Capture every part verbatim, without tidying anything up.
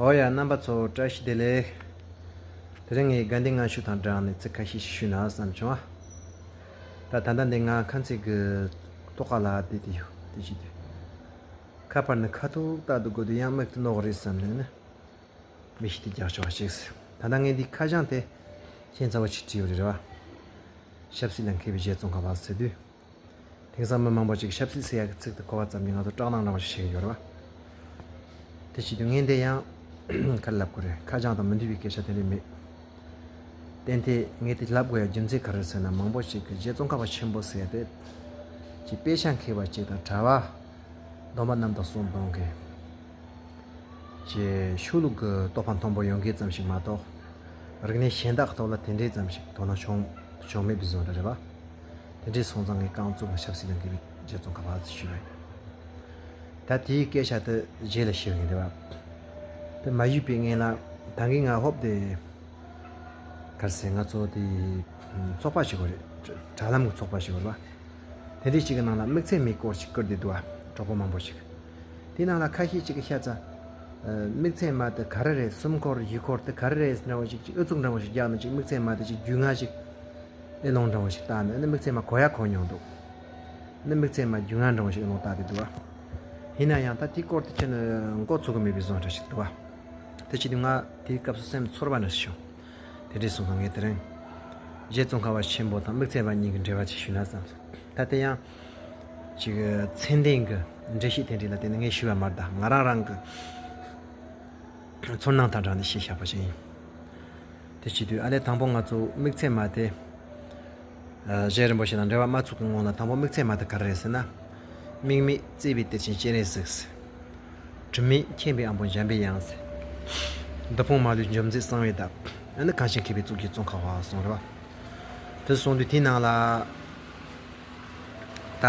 ཨོ་ཡ། རྣམ་པ་ཚོ་བཀྲ་ཤིས་བདེ་ལེགས། དེ་རིང་ངས་དགའ་ལྡན་ལྔ་མཆོད་དང་སྦྲགས་ནས་ཚིག་ཁ་ཤས་ཤིག་ཞུས་ན་བསམ་བྱུང་ཨ། ད་ད་ལྟ་འདི་ང་ཁ་མཚེས་ཀྱི་ཐོག་ཁ་ལ་བསྡད་དེ་ཡོད་དེ་བྱེད་དུས། ཁ་པར་ནས་ཁ་ཐུག་ལྟ་དུ་དགོས་དུས་ཡང་མིག་ཏུ་རྣོ་གི་རེད་བསམ་ནས་ནི། མི་ཤི་དེ་རྒྱག་ཆོག་ཅིག་ད་ལྟ་ངས་འདི་ཁ་བྱང་དེ་ཁྱེད་ཚ་བ་ཆེ་བྲིས་ཡོད་རེད་བ། ཆབ་སྲིད་ལ་མཁས་པའི་རྗེ་ཙོང་ཁ་པ་ཟེར་དུས། དེང་སང་མི་མང་པོ་ཅིག་ཆབ་སྲིད་ཟེར་ཡག་གི་ཚིག་དེ་གོ་བ་ཙམ་གྱིས་ང་ཚོ་སྐྲག་སྣང་འདྲ་བ་ཞིག་བྱེད་ཀྱི་ཡོད་རེད་བ། དེ་བྱེད་དུས་ངས་འདི་ཡང་ག་རེ་ལབ་དགོས་རེད། ཁ་བྱང་དང་མི་མཐུན་པའི་སྐད་ཆ་དེ་འདྲ་མེད། ཏན་ཏན་ངས་དེ་ལབ་དགོས་ཡ་རྒྱུ་མཚན་ག་རེ་ཟེར་ན། མང་པོ་ཞིག་གིས་རྗེ་ཙོང་ཁ་པ་ཆེན་པོ་ཟེར་ཏེ། ཅིག་དཔེ་ཆ་མཁས་པ་ཅིག་དང་གྲྭ་པ། སྡོམ་པ་རྣམ་དག་གསུམ་གཏོང་མཁན། ཅེས་ཆོས་ལུགས་ཀྱི་རྟོགས་པ་མཐོན་པོ་ཡོད་མཁན་ཙམ་ཞིག་མ་གཏོགས། རིག་གནས་གཞན་དག་གི་ཐོག་ལ་དེ་འདྲའི་ཙམ་ཞིག་དོ་སྣང་བྱུང་བྱུང་མེད་པའི་བཟོ་འདྲ་རེད་བ། དེ་འདྲའི་སོང་ཙང་ངས་རྐང་བཙུགས་ནས་ཆབ་སྲིད་ལ་འགལ་བའི་རྗེ་ཙོང་ཁ་པ་ཟེར་ཞུས་པ་ཡིན། ད་དེའི་སྐད་ཆ་དེ་རྗེས་ལ་ཞུ་གི་ཡིན་རེད་བ། དེ་མ་ཞུས་པའི་སྔོན་ལ་ད་གིན་ང་ཧོབ་དེ། ག་རེ་ཟེར། ང་ཚོ་དེ་ཚོགས་པ་ཞིག་ཡོད་རེད། དྲ་ལམ་གྱི་ཚོགས་པ་ཞིག་ཡོད་རེད་བ། དེ་འདྲའི་ཞིག་གི་ནང་ལ་དམིགས་བརྩེ་མའི་སྐོར་ཞིག་བསྐུར་བསྡད་འདུག་བ། གྲོགས་པོ་མང་པོ་ཞིག་དེའི་ནང་ལ་ཁ་ཤས་ཅིག་གིས་ཤ་ཚ། ཨ། དམིགས་བརྩེ་མ་དེ་ག་རེ་རེད། གསུམ་སྐོར་བཞི་སྐོར་དེ་ག་རེ་རེད་འདྲ་བོ་ཞིག་ཅིག་ཨུ་ཚུགས་འདྲ་བོ་ཞིག་རྒྱག་ནས་ཅིག་དམིགས་བརྩེ་མ་དེ་ཅིག་རྒྱུས་མངའ་ཅིག་ཨེ་ལོང་འདྲ་བོ་ཞིག་བཏགས་ནས། ཨ་ནི་དམིགས་བརྩེ་མ་གོ་ཡ་གོ་མྱོང་འདུག་ཨ་ནི་དམིགས་བརྩེ་མ་རྒྱུས་མངའ་འདྲ་བོ་ཞིག་ཨེ་ལོང་བཏགས་བསྡད་འདུག་བ། ཡིན་ན་ཡང་ད་དེའི་སྐོར་དེ་ཁྱོན་ནས་མགོ་ཚོད་གི་མེད་པའི་བཟོ་འདྲ་ཞིག་འདུག་བ། དེ་བྱེད་དུས་ང་དེའི་སྐབས་སུ་སེམས་ཚོར་བ་འདྲ་ཞིག་བྱུང་། དེ་འདྲ་སོང་ཙང་ངས་དེ་རིང་རྗེ་ཙོང་ཁ་པ་ཆེན་པོ་དང་དམིགས་བརྩེ་མ་གཉིས་ཀྱི་འབྲེལ་བ་ཅིག་ཞུས་ན་བསམ་སོང་། ད་དེ་ཡང་ཅིག་མཚན་ལྡན་གྱི་འགྲེལ་བཤད་དེ་འདྲ་ལ་བརྟེན་ནས་ངས་ཞུས་པ་མ་རེད། ད་ང་རང་རང་གི་ཚོར་སྣང་དང་སྦྲགས་ནས་བཤད་བཞག་པ་ཞིག་ཡིན། དེ་བྱེད་དུས་ཨ་ལས་དང་པོ་ང་ཚོ་དམིགས་བརྩེ་མ་དེ། ཨ། རྗེ་རིན་པོ་ཆེ་དང་འབྲེལ་བ་མ་ཚུགས་ཀྱི་སྔོན་ལ་དང་པོ་དམིགས་བརྩེ་མ་དེ་ག་རེ་རེད་ཟེར་ན། དམིགས་མེད་བརྩེ་བའི་གཏེར་ཆེན་སྤྱན་རས་གཟིགས། དྲི་མེད་མཁྱེན་པའི་དབང་པོ་འཇམ་པའི་དབྱངས་ཟེར། འདི་ཕུང་མ་ལུས་འཇོམས་མཛད་གསང་བའི་བདག་ཨ་ནི་གངས་ཅན་མཁས་པའི་གཙུག་རྒྱན་ཙོང་ཁ་པ་གསུངས་རེད་བ། དེ་གསུངས་དུས་དེའི་ནང་ལ། ད་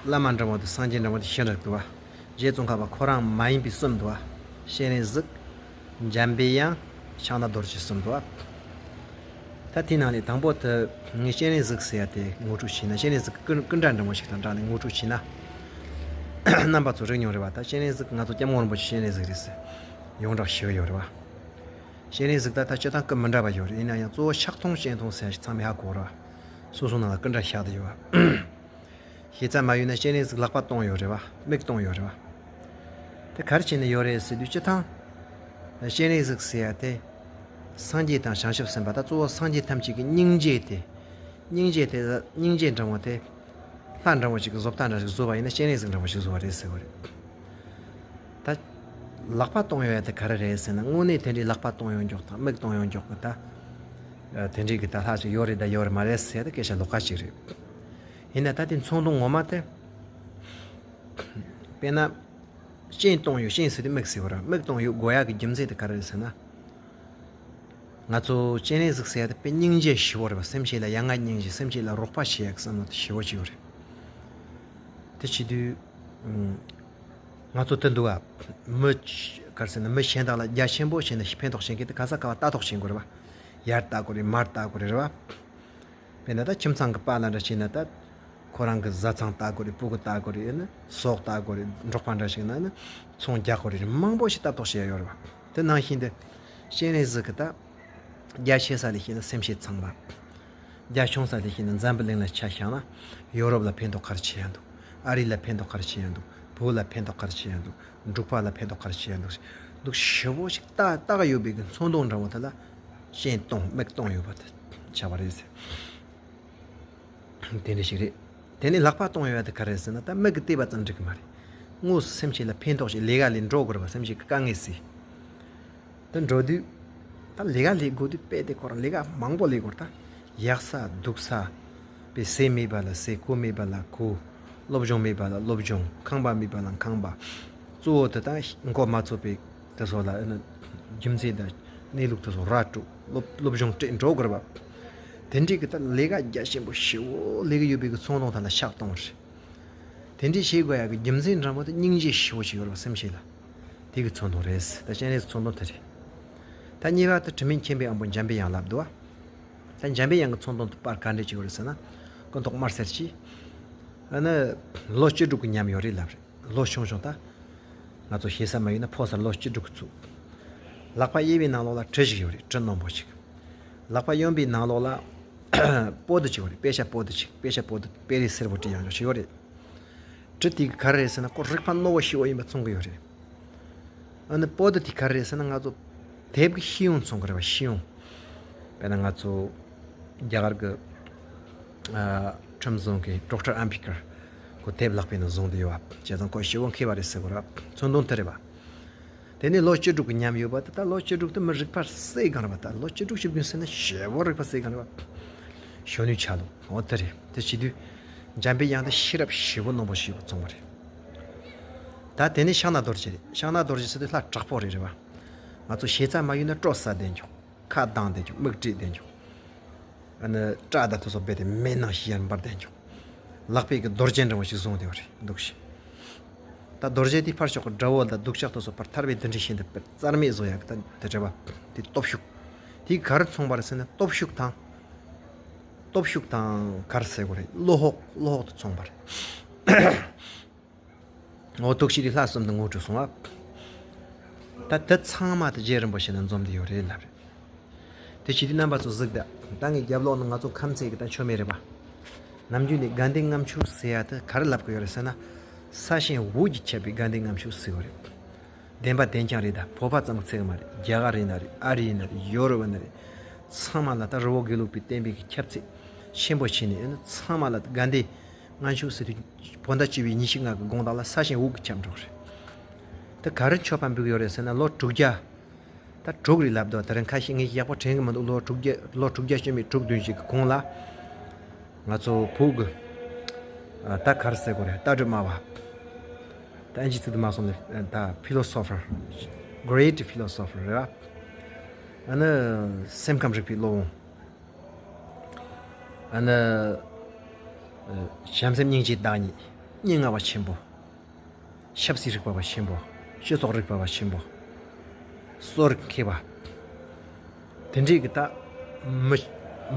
བླ་མ་འདྲ་བོ་དང་སངས་རྒྱས་འདྲ་བོ་དེ་ཤི་འདྲ་འདུག་བ། རྗེ་ཙོང་ཁ་པ་ཁོ་རང་མ་ཡིན་པའི་གསུམ་འདུག་བ། སྤྱན་རས་གཟིགས། འཇམ་པའི་དབྱངས། ཕྱག་ན་རྡོ་རྗེ་གསུམ་འདུག་བ། ད་དེའི་ནང་ལས་དང་པོ་དེ་ངས་སྤྱན་རས་གཟིགས་ཟེར་ཡ་དེ་ངོ་སྤྲོད་བྱས་ན། སྤྱན་རས་གཟིགས་ཀྱི་སྐུ་འདྲ་འདྲ་མོ་ཞིག་དང་སྦྲགས་ནས་ངོ་སྤྲོད་བྱས་ན། རྣམ་པ་ཚོ་རིག་མྱོང་རེད་བ། ད་སྤྱན་རས་གཟིགས་ང་ཚོ་སྐྱབས་མགོན་རིན་པོ་ཆེ་སྤྱན་རས་གཟིགས་རེད་ཟེར། ཡོངས་གྲགས་ཞུ་གི་ཡོད་རེད་བ། སྤྱན་རས་གཟིགས་ད་ལྟ་སྤྱིར་བཏང་སྐུ་མི་འདྲ་བ་ཡོད་རེད། ཡིན་ན་ཡང་གཙོ་བོ་ཕྱག་མཐོང་སྤྱན་མཐོང་ཟེར་ཡ་ཞིག་ཚང་མས་ཧ་གོ་རེད་བ། སོ་སོ་ནང་ལ་སྐུ་འདྲ་ཤར་བསྡད་ཡོད་བ། ཤེས་ཚད་མ་ཡོད་ན་སྤྱན་རས་གཟིགས་ལག་པ་གཏོང་ཡོད་རེད་བ། མིག་གཏོང་ཡོད་རེད་བ། དེ་ག་རེ་བྱས་ནས་ཡོད་རེད་ཟེར་དུས་སྤྱིར་བཏང་། སྤྱན་རས་གཟིགས་ཟེར་ཡ་དེ། སངས་རྒྱས་དང་བྱང་ཆུབ་སེམས་དཔའ། ད་གཙོ་བོ་སངས་རྒྱས་ཐམས་ཅད་ཀྱི་སྙིང་རྗེ་དེ། སྙིང་རྗེ་དེ། སྙིང་རྗེ་འདྲ་བོ་དེ། ལྷ་འདྲ་བོ་ཞིག་གི་བཟོ་ལྟ་འདྲ་ཞིག་བཟོས་པ་ཡིན་ན་སྤྱན་རས་གཟིགས་འདྲ་བོ་ཞིག་བཟོས་པ་རེད་ཟེར་བ་རེད། ད། ལག་པ་གཏོང་ཡོང་ཡ་དེ་ག་རེ་རེད་ཟེར་ན། དངོས་གནས་དེ་འདྲའི་ལག་པ་གཏོང་ཡོང་མགྱོགས་དང་མིག་གཏོང་ཡོང་མགྱོགས་ཀྱི་ད། དེ་འདྲའི་གི་ད་ལྷ་ཞིག་ཡོད་རེད་ད་ཡོད་རེད་མ་རེད་ཟེར་ཡ་དེ་སྐད་ཆ་ལོགས་ཀ་ཅིག་རེད། ཡིན་ན་ད་དེ་ཚོགས་འདུ་ངོ་མ་དེ། དཔེར་ན། སྤྱན་གཏོང་ཡོད། སྤྱན་ཟེར་དུས་མིག་ཟེར་བ་རེད། མིག་གཏོང་ཡོད་དགོས་ཡག་གི་རྒྱུ་མཚན་དེ་ག་རེ་རེད་ཟེར་ན། ང་ཚོ་སྤྱན་རས་གཟིགས་ཟེར་ཡ་དེ་དཔེ་སྙིང་རྗེ་ཞེ་པོ་རེད་བ། སེམས་ཅན་ལ་ཡ་ང་སྙིང་རྗེ། སེམས་ཅན་ལ་རོགས་པ་བྱེད་ཡག་གི་བསམ་བློ་དེ་ཞེ་པོ་ཅིག་ཡོད་རེད། དེ་བྱེད་དུས། ང་ཚོ་དེ་འདུག་ག་མི། ག་རེ་ཟེར་ན། མི་གཞན་དག་ལ་རྒྱ་ཆེན་པོ་བྱས་ནས་ཕན་ཐོགས་བྱེད་མཁན་དེ་ག་ས་ག་བ་ལྟ་རྟོག་བྱེད་དགོས་རེད་བ། ཡར་ལྟ་དགོས་རེད། མར་ལྟ་དགོས་རེད་བ། དཔེར་ན་ད་ཁྱིམ་ཚང་གི་པཱ་ལགས་འདྲ་བྱས་ན་ད། ཁོ་རང་གི་བཟའ་ཚང་ལྟ་དགོས་རེད། སྤུ་གུ་ལྟ་དགོས་རེད། ཨ་ནི་ཟོག་ལྟ་དགོས་རེད། འབྲོག་པ་འདྲ་ཞིག་ན་ནི་ཚོང་རྒྱག་དགོས་རེད། མང་པོ་ཞིག་ལྟ་རྟོག་བྱེད་ཡ་ཡོད་རེད་བ། དེ་ནང་བཞིན་དུ་སྤྱན་རས་གཟིགས་ཀྱི་ད་རྒྱ་ཆེ་ས་ལས་བཤད་ན་སེམས་ཅན་ཚང་མ། རྒྱ་ཆུང་ས་ལས་བཤད་ན་འཛམ་བུ་གླིང་ལ་ཆ་བཞག་ན་ཡོ་རོབ་ལ་ཕན་ཐོགས་ག་རེ་བྱེད་ཡ་འདུག་ཨ་རི་ལ་ཕན་ཐོགས་ག་རེ་བྱེད་ཡ་འདུག་བོད་ལ་ཕན་ཐོགས་ག་རེ་བྱེད་ཡ་འདུག་འབྲུག་པ་ལ་ཕན་ཐོགས་ག་རེ་བྱེད་ཡ་འདུག་འདུག་ཞེ་པོ་ཞིག་ལྟ་ལྟ་ག་ཡོད་པའི་གི་ཚོགས་འདུ་འདྲ་བོ་དེ་ལ་སྤྱན་གཏོང་མིག་གཏོང་ཡོད་པ་དེ་ཆགས་པ་རེད་ཟེར། དེ་འདྲ་ཞིག་རེད། དེ་ནས་ལག་པ་གཏོང་ཡོང་ཡ་དེ་ག་རེ་རེད་ཟེར་ན། ད་མིག་གིས་བལྟས་པ་ཙམ་འགྲིག་གི་མ་རེད། དངོས་སུ་སེམས་ཅན་ལ་ཕན་ཐོགས་ཤིག་ལས་ཀ་ལས་འགྲོ་དགོས་རེད་བ། སེམས་ཅན་གྱི་དཀའ་ངལ་སེལ། དེ་འགྲོ་དུས། ད་ལས་ཀ་ལས་དགོས་དུས་དཔེ་དེ་ཁོ་རང་ལས་ཀ་མང་པོ་ལས་དགོས་རེད། ད་ཡག་ས་སྡུག་ས། དཔེ་ཟས་མེད་པ་ལ་ཟས། གོས་མེད་པ་ལ་གོས། སློབ་སྦྱོང་མེད་པ་ལ་སློབ་སྦྱོང་། ཁང་པ་མེད་པ་ལ་ཁང་པ། གཙོ་བོ་དེ་ད་མགོ་མ་ཚོས་པའི་དེ་ཚོ་ལ་ཨ་ནི་རྒྱུ་མཚན་དང་གནས་ལུགས་དེ་ཚོ་ར་སྤྲོད། སློབ་སློབ་སྦྱོང་སྤྲད་འགྲོ་དགོས་རེད་བ། དེ་འདྲའི་གི་ད་ལས་ཀ་རྒྱ་ཆེན་པོ་ཞེ་པོ་ལས་ཀྱི་ཡོད་པའི་གི་ཚོགས་འདུ་དག་ལ་ཕྱག་གཏོང་རེད། དེ་འདྲའི་བྱེད་དགོས་ཡག་གི་རྒྱུ་མཚན་འདྲ་མོ་དེ་སྙིང་རྗེ་ཞེ་པོ་ཞིག་ཡོད་རེད་བ། སེམས་ཅན་ལ། དེ་གི་ཚོགས་འདུ་རེད། ད་སྤྱན་རས་ཚོགས་འདུ་དེ་རེད། ད་གཉིས་པ་དེ་དྲི་མེད་མཁྱེན་པའི་དབང་པོ་འཇམ་པའི་དབྱངས་ལབ་འདུག་བ། ད་འཇམ་པའི་དབྱངས་ཀྱི་ཚོགས་འདུ་དེ་པར་ག་འདྲས་ཅིག་ཡོད་རེད་ཟེར་ན། སྐུ་མདོག་དམར་སེར་གྱིས། ཨ་ནི་ལོ་བཅུ་དྲུག་གི་ཉམས་ཡོད་རེད་ལབ་རེད། ལོ་ཆུང་ཆུང་ད། ང་ཚོ་ཞེ་ས་མ་ཡིན་ན་ཕོ་གསར་ལོ་བཅུ་དྲུག་གི་ཚུགས། ལག་པ་གཡས་པའི་ནང་ལོགས་ལ་གྲི་ཞིག་ཡོད་རེད། གྲི་རྣོན་པོ་ཞིག་ལག་པ་གཡོན་པའི་ནང་ལོགས་ལ་པོ་ཏི་ཅིག་ཡོད་རེད། པེ་ཤ་པོ་ཏི་ཅིག་པེ་ཤ་པོ་ཏི་པེ་རེ་སེར་པོ་དྲི་ཡང་ཡང་ཞིག་ཡོད་རེད། གྲི་དེ་ག་རེ་རེད་ཟེར་ན་ཁོ་རིག་པ་རྣོ་བོ་ཞེ་པོ་ཡིན་པ་མཚོན་གི་ཡོད་རེད། ཨ་ནི་པོ་ཏི་དེ་ག་རེ་རེད་ཟེར་ན་ང་ཚོ་དེབ་ཀྱི་ཤེས་ཡོན་མཚོན་གི་རེད་བ། ཤེས་ཡོན། དཔེར་ན་ང་ཚོ་རྒྱ་གར་གྱི་ཨ་ཁྲིམས་བཟང་གི་ཌོག་ཊར་ཨམ་བི་ཀར་ཁོ་དེབ་ལག་པའི་ནང་བཟུང་དུ་ཡོད་བ། བྱས་ཙང་ཁོ་ཞེ་པོ་མཁས་པ་རེད་ཟེར་གི་རེད་བ། མཚོན་དོན་དེ་རེད་བ། དེ་ནས་ལོ་བཅུ་དྲུག་གི་ཉམས་ཡོད་པ་དེ། ད་ལོ་བཅུ་དྲུག་དེ་མི་རིག་པ་སེ་གང་རེད་བ། ད་ལོ་བཅུ་དྲུག་བཅུ་བདུན་ཟེར་ན་ཞེ་པོ་རིག་པ་སེ་གང་རེད་བ། གཞོན་ནུའི་ཆ་ལུགས་འོ་དེ་རེད། དེ་བྱེད་དུས་འཇམ་པའི་དབྱངས་དེ་ཤེས་རབ་ཞེ་པོ་རྣོན་པོ་ཞེ་པོ་མཚོན་པ་རེད། ད་དེ་ནས་ཤིང་ནགས་རྡོ་རྗེ་རེད། ཤིང་ནགས་རྡོ་རྗེ་ཟེར་དུས་ལྷ་དྲག་པོ་རེད་རེད་བ། ང་ཚོ་ཞེ་ཚ་མ་ཡོད་ན་སྤྲོ་ས་བསྡད་འཇོག་ཁ་གདངས་བསྡད་འཇོག་མིག་བགྲད་བསྡད་འཇོག་ཨ་ནི་སྐྲ་དང་དེ་ཚོ་རྦད་དེ་མེ་ནང་བཞིན་ཡར་འབར་བསྡད་འཇོག་ལག་པའི་གི་རྡོ་རྗེ་འདྲ་བོ་ཞིག་བཟུང་བསྡད་པ་རེད་འདུག་ཤི། ད་རྡོ་རྗེ་དེ་ཕར་ཕྱོགས་ཀྱི་དགྲ་བོ་དང་སྡུག་ཅག་དེ་ཚོ་ཕར་ཐར་པའི་བདུད་འདྲེ་བཞིན་དུ་དཔེར་རྩར་མེད་བཟོ་ཡག་གི་ད་དེ་འདྲ་བ་དེ་སྟོབས་ཤུགས། དེ་ག་རེ་མཚོན་པ་རེད་ཟེར་ན་སྟོབས་ཤུགས་དང་། སྟོབས་ཤུགས་དང་ག་རེ་ཟེར་དགོས་རེད། བློ་ཧོག་བློ་ཧོག་ཏུ་མཚོན་པ་རེད། འོ་ཐུགས་ཤེས་དེ་ལྷ་གསུམ་དུ་ངོ་འཕྲོད་སོང་ཨ། ད་དེ་ཚང་མ་དེ་རྗེ་རིན་པོ་ཆེ་ནས་འཛོམས་ཏེ་ཡོད་རེད་ལབ་རེད། དེ་བྱེད་དུས་རྣམ་པ་ཚོ་གཟིགས་དང་། ད་ངའི་རྒྱབ་ལོགས་ནས་ང་ཚོ་ཁམས་ཚན་གྱི་ད་མཆོད་མེ་རེད་པ། ནམ་རྒྱུན་ནས་དགའ་ལྡན་ལྔ་མཆོད་ཟེར་ཡ་དེ་ག་རེ་ལབ་གི་ཡོད་རེད་ཟེར་ན། ས་ཞིང་འོག་གིས་ཁྱབ་པའི་དགའ་ལྡན་ལྔ་མཆོད་ཟེར་གི་ཡོད་རེད། བདེན་པ་བདེན་རྐྱང་རེད། ད་བོད་པ་ཙམ་གྱི་ཚིག་མ་རེད། རྒྱ་གར་ཡིན་ན་རེད། ཨ་རི་ཡིན་ན་རེད། ཡོ་རོབ་ཡིན་ན་རེད། ཚང་མ་ལ་ད་རི་བོ་དགེ་ལུགས་པའི་བསྟན་པའི་གི་ཁྱབ་ཚད་ཆེན་པོ་ཕྱིན་ནས། ཨ་ནི་ཚང་མ་ལ་དགའ་ལྡན་ལྔ་མཆོད་ཟེར་དུས་བོད་ཟླ་བཅུ་པའི་ཉི་ཤུ་ལྔ་གི་དགོང་དག་ལ་ས་ཞིང་འོག་གིས་ཁྱབ་འགྲོ་གི་རེད། ད་ག་རེ་མཆོད་པ་འབུལ་གི་ཡོད་རེད་ཟེར་ན། ལོ་དྲུག་བརྒྱ། ད་དྲུག་རེད་ལབ་འདུག་དེ་རིང་ཁ་ཤས་ངས་ཡག་པོ་དྲན་གི་མི་འདུག་ལོ་དྲུག་བརྒྱ། ལོ་དྲུག་བརྒྱ་བཅུ་མེད་དྲུག་བདུན་ཞིག་གི་གོང་ལ། ང་ཚོ་བོད་ཀྱི་ཨ་ད་ག་རེ་ཟེར་དགོས་རེད། ལྟ་གྲུབ་སྨྲ་བ། ད་ཨིན་ཇི་ཚིག་ཏུ་མ་སོང་ནས་ད་philosopher, great philosopher རེད་བ། ཨ་ནི་སེམས་ཁམས་རིག་པའི་སློབ་དཔོན། ཨ་ནི་ཨ་བྱམས་སེམས་སྙིང་རྗེའི་བདག་ཉིད། སྙན་ངག་པ་ཆེན་པོ། ཆབ་སྲིད་རིག་པ་བ་ཆེན་པོ། སྤྱི་ཚོགས་རིག་པ་བ་ཆེན་པོ། གསོ་རིག་མཁས་པ། དེ་འདྲའི་གི་ད་མི་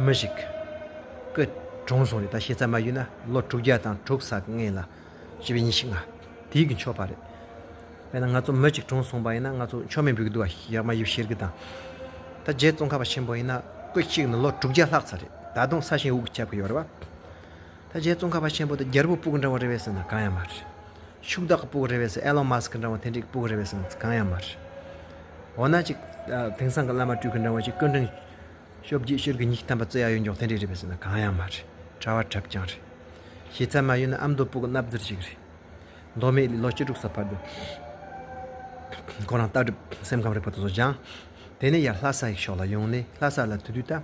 མི་ཞིག་གི་གྲོངས་སོང་རེད། ད་ཞེ་ཚ་མ་ཡོད་ན་ལོ་དྲུག་བརྒྱ་དང་དྲུག་ཙམ་གི་སྔོན་ལ། བཅུ་པའི་ཉི་ཤུ་ལྔ། དེའི་གི་མཆོད་པ་རེད། དཔེར་ན་ང་ཚོ་མི་གཅིག་གྲོངས་སོང་པ་ཡིན་ན་ང་ཚོ་མཆོད་མེ་འབུལ་གི་འདུག་བ། ཡག་མ་ཡིབ་ཤེར་གི་དང་། ད་རྗེ་ཙོང་ཁ་པ་ཆེན་པོ་ཡིན་ན་སྐུ་གཤེགས་ནས་ལོ་དྲུག་བརྒྱ་ལྷག་ཚར་རེད། ད་དུང་ས་ཞིང་འོག་གིས་ཁྱབ་གི་ཡོད་རེད་བ། ད་རྗེ་ཙོང་ཁ་པ་ཆེན་པོ་དེ་རྒྱལ་པོ་སྤུ་གུ་འདྲ་བོ་རེད་པས་ཟེར་ན་གང་ཡང་མ་རེད། ཕྱུག་བདག་གི་སྤུ་གུ་རེད་པས་ཟེར། ཨེ་ལོན་མཱ་སི་ཀི་འདྲ་བོ་དེ་འདྲའི་སྤུ་གུ་རེད་པས་ཟེར་ན་གང་ཡང་མ་རེད། འོ་ན་ཅིག་ཨ་དེང་སང་གི་བླ་མ་སྤྲུལ་སྐུ་འདྲ་བོ་ཅིག་སྐུ་ཕྲེང་བཅོ་བརྒྱད་ཤོར་གི་ཉི་ཤུ་ཐམ་པ་རྩེ་ཡ་ཡོད་མགྱོགས་དེ་འདྲའི་རེད་པས་ཟེར་ན་གང་ཡང་མ་རེད། གྲྭ་བ་གྲྭ་རྐྱང་རེད། ཞེ་ཚ་མ་ཡོད་ན་ཨ་མདོ་སྤུ་གུ་སྣབས་རྫིར་ཞིག་རེད། མདོ་སྨད་ལས་ལོ་བཅུ་དྲུག་ཙམ་བར་དུ་ཁོ་རང་ལྟ་གྲུབ་སེམས་ཁམས་རིག་པ་དེ་ཚོ་སྦྱངས། དེ་ནས་ཡར་ལྷ་ས་ཡི་ཕྱོགས་ལ་ཡོང་ནས། ལྷ་ས་ལ་དེ་དུས་ད་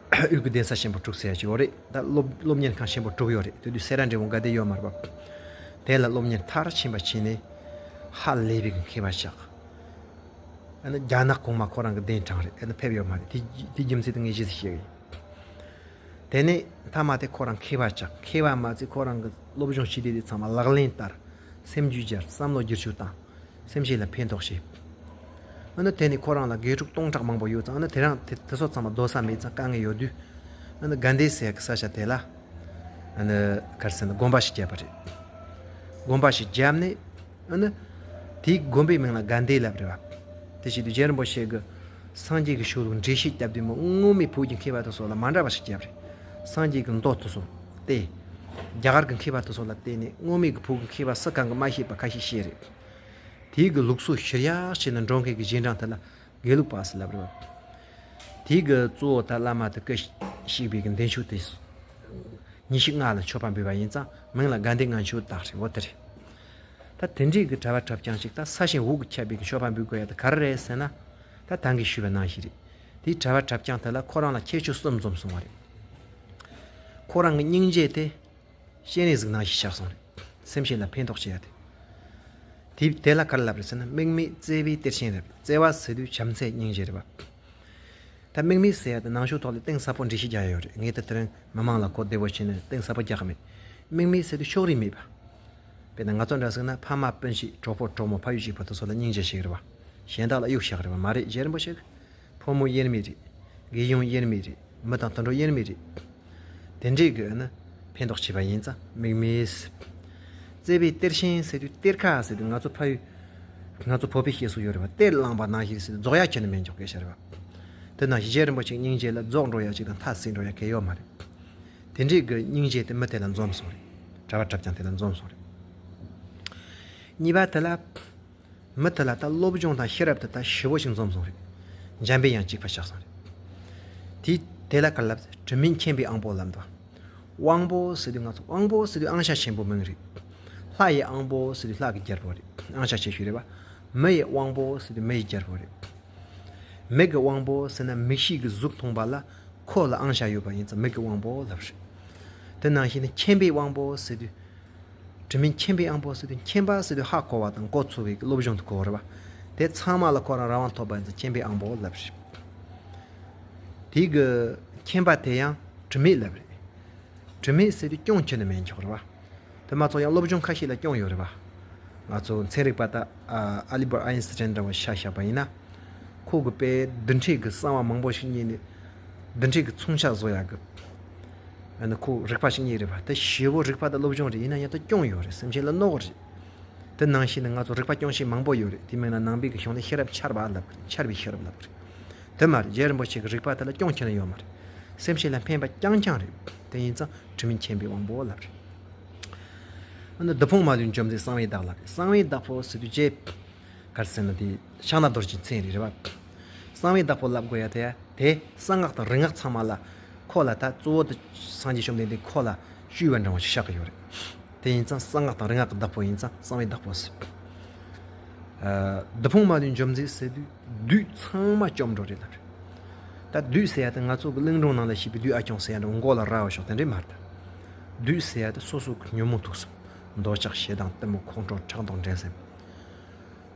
དབུས་ཀྱི་གདན་ས་ཆེན་པོ་དྲུག་ཟེར་ཡ་ཅིག་ཡོད་རེད། ད་སློབ་སློབ་གཉེར་ཁང་ཆེན་པོ་དྲུག་ཡོད་རེད། དེ་དུས་སེ་ར་འབྲས་སྤུངས་དགའ་ལྡན་ཡོད་མ་རེད་པ། དེ་ལ་སློབ་གཉེར་མཐར་ཕྱིན་པ་བྱས་ནས་ཧ་ལས་པའི་གི་མཁས་པ་ཆགས། ཨ་ནི་རྒྱ་ནག་གོང་མ་ཁོ་རང་གི་གདན་དྲངས་རེད། ཨ་ནི་ཕེབས་ཡོད་མ་རེད། དེ་དེ་རྒྱུ་མཚན་དེ་ངས་རྗེས་སུ་བཤད་གི་ཡིན། དེ་ནས་མཐའ་མ་དེ་ཁོ་རང་མཁས་པ་ཆགས། མཁས་པ་མ་ཚད་ཁོ་རང་གི་སློབ་སྦྱོང་བྱས་དུས་དེ་ཚང་མ་ལག་ལེན་བསྟར། སེམས་རྒྱུད་སྦྱར། བསམ་བློ་བསྒྱུར་བཅོས་བཏང་། སེམས་ཅན་ལ་ཕན་ཐོགས་བྱས། ཨ་ནི་དེ་ནས་ཁོ་རང་ལ་དགེ་ཕྲུག་སྟོང་ཕྲག་མང་པོ་ཡོད་ཙང་། ཨ་ནི་དེ་རང་དེ་དེ་ཚོ་ཚང་མ་སྡོད་ས་མེད་ཙང་དཀའ་ངལ་ཡོད་དུས། ཨ་ནི་དགའ་ལྡན་ཟེར་ཡག་གི་ས་ཆ་དེ་ལ། ཨ་ནི་ག་རེ་ཟེར་ན་དགོན་པ་ཞིག་བརྒྱབ་པ་རེད། དགོན་པ་ཞིག་བརྒྱབ་ནས། ཨ་ནི་དེའི་དགོན་པའི་མིང་ལ་དགའ་ལྡན་ལབ་རེད་བ། དེ་བྱེད་དུས་རྗེ་རིན་པོ་ཆེ་གི་སངས་རྒྱས་ཀྱི་ཆོས་ལུགས་འགྲེལ་བཤད་བརྒྱབ་དུས་མོ་སྔོན་མའི་བོད་ཀྱི་མཁས་པ་དེ་ཚོ་ལ་མ་འདྲ་བ་ཞིག་བརྒྱབ་རེད། སངས་རྒྱས་ཀྱི་མདོ་དེ་ཚོ་སྟེ། རྒྱ་གར་གྱི་མཁས་པ་དེ་ཚོ་ལ་བརྟེན་ནས་སྔོན་མའི་གི་བོད་ཀྱི་མཁས་པ་སུ་གང་གིས་མ་ཤེས་པ་ཁ་ཤས་བཤད་རེད། དེའི་གི་ལུགས་སྲོལ་ཤུལ་ཡག་བྱས་ནས་འགྲོ་མཁན་གྱི་རྗེས་འབྲང་དེ་ལ་དགེ་ལུགས་པ་ཟེར་ལབ་རེད་བ། དེའི་གི་གཙོ་བོ་ད་བླ་མ་དེ་སྐུ་གཤེགས་པའི་གི་མདུན་ཆོས་དེ། ཉི་ཤུ་ལྔ་ལ་མཆོད་པ་འབུལ་བ་ཡིན་ཙང་མིང་ལ་དགའ་ལྡན་ལྔ་མཆོད་བཏགས་རེད། འོ་དེ་རེད། ད་དེ་འདྲའི་གི་གྲྭ་བ་གྲྭ་རྐྱང་ཞིག་ད་ས་ཞིང་འོག་གིས་ཁྱབ་པའི་གི་མཆོད་པ་འབུལ་དགོས་ཡ་དེ་ག་རེ་རེད་ཟེར་ན། ད་ད་གིན་ཞུས་པ་ནང་བཞིན་རེད། དེའི་གྲྭ་བ་གྲྭ་རྐྱང་དེ་ལ་ཁོ་རང་ལ་ཁྱད་ཆོས་གསུམ་འཛོམས་སོང་བ་རེད། ཁོ་རང་གི་སྙིང་རྗེ་དེ་སྤྱན་རས་གཟིགས་ནང་བཞིན་ཆགས་སོང་རེད། སེམས་ཅན་ལ་ཕན་ཐོགས་བྱེད་ཡ་དེ། དེ་དེ་ལ་ག་རེ་ལབ་རེད་ཟེར་ན། དམིགས་མེད་བརྩེ་བའི་གཏེར་ཆེན་རེད། བརྩེ་བ་ཟེར་དུས་བྱམས་བརྩེ་སྙིང་རྗེ་རེད་བ། ད་དམིགས་མེད་ཟེར་ཡ་དེ་ནང་ཆོས་ཐོག་ལ་གཏིང་ཟབ་པོ་འགྲེལ་བཤད་རྒྱག་ཡ་ཡོད་རེད། ངས་ད་དེ་རིང་མི་མང་ལ་གོ་བདེ་བོ་བྱས་ནས་གཏིང་ཟབ་པོ་རྒྱག་གི་མེད། དམིགས་མེད་ཟེར་དུས་ཕྱོགས་རིས་མེད་པ། དཔེར་ན་ང་ཚོ་འདྲ་ཟིག་ན་ཕ་མ་སྤུན་མཆེད་གྲོགས་པོ་གྲོགས་མོ་ཕ་ཡུལ་གཅིག་པ་དེ་ཚོ་ལ་སྙིང་རྗེ་ཞིག་རེད་བ། གཞན་དག་ལ་གཡུག་བཞག་རེད་བ་མ་རེད། རྗེ་རིན་པོ་ཆེ་གི་ཕོ་མོ་དབྱེར་མེད་རེད། རྒས་ཡང་དབྱེར་མེད་རེད། མི་དང་དུད་འགྲོ་དབྱེར་མེད་རེད། དེ་འདྲའི་གི་ནི་ཕན་ཐོགས་བྱེད་པ་ཡིན་ཙང་དམིགས་མེད། བརྩེ་བའི་གཏེར་ཆེན་ཟེར་དུས་གཏེར་ཁ་ཟེར་དུས་ང་ཚོ་ཕ་ཡུལ་ ང་ཚོ་བོད་པའི་བཤད་སྲོལ་ཡོད་རེད་བ། གཏེར་བླངས་པ་ནང་བཞིན་ཟེར་རྫོགས་ཡ་ཁྱོན་ནས་མེད་འཇོག་གི་ཤར་བ། དེ་ནང་བཞིན་རྗེ་རིན་པོ་ཆེ་སྙིང་རྗེ་ལ་རྫོགས་འགྲོ་ཡ་ཅིག་དང་མཐའ་ཟད་འགྲོ་ཡ་གལ་ཡོད་མ་རེད། དེ་འདྲའི་གི་སྙིང་རྗེ་དེ་མི་དེ་ལ་འཛོམས་སོང་རེད། གྲྭ་བ་གྲྭ་རྐྱང་དེ་ལ་འཛོམས་སོང་རེད། གཉིས་པ་དེ་ལ། མི་དེ་ལ་ད་སློབ་སྦྱོང་དང་ཤེས་རབ་དེ་ད་ཞེ་པོ་ཞིག་འཛོམས་སོང་རེད། འཇམ་པའི་དབྱངས་གཅིག་པ་ཆགས་སོང་རེད། དེ་དེ་ལ་ག་ལབ་དྲི་མེད་མཁྱེན་པའི་དབང་པོ་ལབ་འདུག། དབང་པོ་ཟེར་དུས་ང་ཚོ་དབང་པོ་ཟེར་དུས་ཨང་ཤ་ཆེན་པོ་མིང་རེད། ལྷ་ཡི་དབང་པོ་ཟེར་དུས་ལྷ་གི་རྒྱལ་པོ་རེད། ཨང་ཤ་ཆེ་ཤོས་རེད་བ། མི་ཡི་དབང་པོ་ཟེར་དུས་མི་ཡི་རྒྱལ་པོ་རེད། མིག་གི་དབང་པོ་ཟེར་ན་མིག་ཤེས་ཀྱི་གཟུགས་མཐོང་བ་ལ་ཁོ་ལ་ཨང་ཤ་ཡོད་པ་ཡིན་ཙང་མིག་གི་དབང་པོ་ལབ་རེད། དེ་ནང་བཞིན་ནི་མཁྱེན་པའི་དབང་པོ་ཟེར་དུས། དྲི་མེད་མཁྱེན་པའི་དབང་པོ་ཟེར་དུས་མཁྱེན་པ་ཟེར་དུས་ཧ་གོ་བ་དང་གོ་ཚོར་བའི་སློབ་སྦྱོང་དུ་གོ་བ་རེད་བ། དེ་ཚང་མ་ལ་ཁོ་རང་རང་དབང་ཐོབ་པ་ཡིན་ཙང་མཁྱེན་པའི་དབང་པོ་ལབ་རེད། དེའི་གི་མཁྱེན་པ་དེ་ཡང་དྲི་མེད་ལབ་རེད། དྲི་མེད་ཟེར་དུས་སྐྱོན་ཁྱོན་ནས་མེད་འཇོག་རེད་བ། དེ་མ་ཚོགས་ཡང་སློབ་སྦྱོང་ཁ་ཤས་ལ་སྐྱོན་ཡོད་རེད་བ། ང་ཚོ་ཚན་རིག་པ་དང་ཨ་ཨ་ལི་བར་ཨའི་ཨིན་སི་ཊན་འདྲ་བ་ཆ་བཞག་པ་ཡིན་ན། ཁོ་གི་དཔེ་རྡུལ་ཕྲན་གི་གསང་བ་མང་པོ་ཞིག་རྙེད་ནས། རྡུལ་ཕྲན་གི་མཚོན་ཆ་བཟོ་ཡག་གི། ཨ་ནི་ཁོ་རིག་པ་ཞིག་རྙེད་རེད་བ། དེ་ཞེ་པོ་རིག་པ་དང་སློབ་སྦྱོང་རེད། ཡིན་ན་ཡང་དེ་སྐྱོན་ཡོད་རེད། སེམས་ཅན་ལ་གནོད་གི་རེད། དེ་ནང་བཞིན་ནི་ང་ཚོ་རིག་པ་སྐྱོན་ཤས་མང་པོ་ཡོད་རེད། དེ་མིན་ན་ནང་པའི་གི་གཞུང་ནས་ཤེས་རབ་འཆར་བ་ལབ་གི་རེད། འཆར་བའི་ཤེས་རབ་ལབ་གི་རེད། དེ་མ་རེད། རྗེ་རིན་པོ་ཆེ་གི་རིག་པ་དེ་ལ་སྐྱོན་ཁྱོན་ནས་ཡོད་མ་རེད། སེམས་ཅན་ལ་ཕན་པ་རྐྱང་རྐྱང་རེད། དེ་ཡིན་ཙང་དྲི་མེད་མཁྱེན་པའི་དབང་པོ་ལབ་རེད། ཨ་ནི་བདུད་དཔུང་མ་ལུས་འཇོམས་མཛད་གསང་བའི་བདག་ལབ་རེད། གསང་བའི་བདག་པོ་ཟེར་དུས་རྗེ། ག་རེ་ཟེར་ན་དེ་ཕྱག་ན་རྡོ་རྗེའི་མཚན་རེད་རེད་བ། གསང་བའི་བདག་པོ་ལབ་དགོས་ཡ་དེ་ཡ་དེ་གསང་སྔགས་དང་རིག་སྔགས་ཚང་མ་ལ་ཁོ་ལ་ད་གཙོ་བོ་དེ་སངས་རྒྱས་བཅོམ་ལྡན་འདས་ཁོ་ལ་བཅོལ་བ་འདྲ་བ་ཞིག་ཆགས་ཀྱི་ཡོད་རེད། དེ་ཡིན་ཙང་གསང་སྔགས་དང་རིག་སྔགས་ཀྱི་བདག་པོ་ཡིན་ཙང་གསང་བའི་བདག་པོ་ཟེར། ཨ། བདུད་དཔུང་མ་ལུས་འཇོམས་མཛད་ཟེར་དུས་བདུད་ཚང་མ་བཅོམ་འགྲོ་རེད་ལབ་རེད། ད་བདུད་ཟེར་ཡ་དེ་ང་ཚོ་གི་གླིང་སྒྲུང་ནང་ལ་བཤད་པའི་བདུད་ཨ་ཁྱུང་ཟེར་ཡ་འདྲ་བོ་མགོ་ལ་རྭ་བ་ཞོག་དེ་འདྲས་མ་རེད། བདུད་ཟེར་ཡ་དེ་སོ་སོ་གི་ཉོན་མོངས་དུག་གསུམ། འདོད་ཆགས་ཞེ་སྡང་གཏི་མུག་ཁོང་ཁྲོ་ཕྲག་དོག་འགྲན་སེམས།